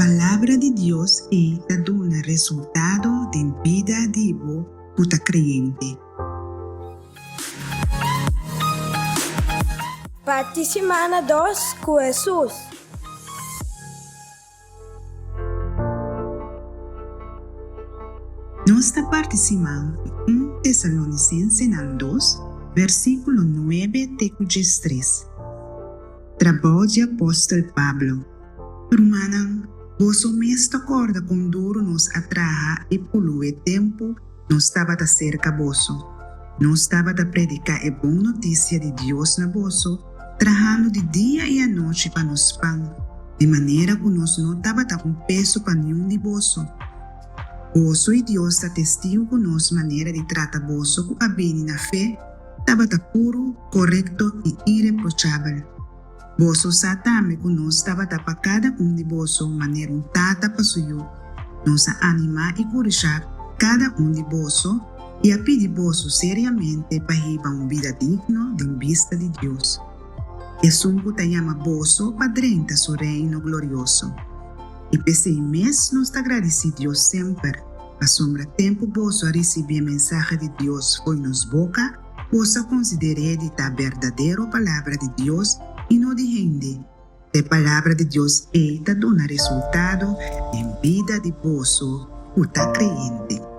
palabra di Dios ei ta duna resultado den bida di bo ku ta kreyente. Parti simana dos ku Hesus. Nos ta parti siman ku un Tesalonisensenan dos, versíkulo nuebe te ku diestres. Trabou di apòstel Pablo. Rumannan, boso mes ta kòrda kon duru nos a traha i pulué tempu nos tabata serka boso. Nos tabata prediká e bon notisia di Dios na boso, trahando di dia i anochi pa nos pan, di manera ku nos no tabata un peso pa niun di boso. Boso i Dios ta testigu ku nos manera di trata boso ku a bini na fe tabata puru, korekto i ireprochabel. Boso sa tambe ku nos tabata pa kada un di boso manera un tata pa su yu. Nos a animá i kurishá kada un di boso i a pidi boso seriamente pa hiba un bida digno den bista di Dios, esun ku ta yama boso pa drenta su Reino glorioso. I p'esei mes nos ta gradisí Dios semper, pasobra tempu boso a risibí e mensahe di Dios fo'i nos boka, Boso a konsider'é di ta berdadero Palabra di Dios i no di hende. E Palabra di Dios ei ta duna resultado den bida di boso ku ta kreyente.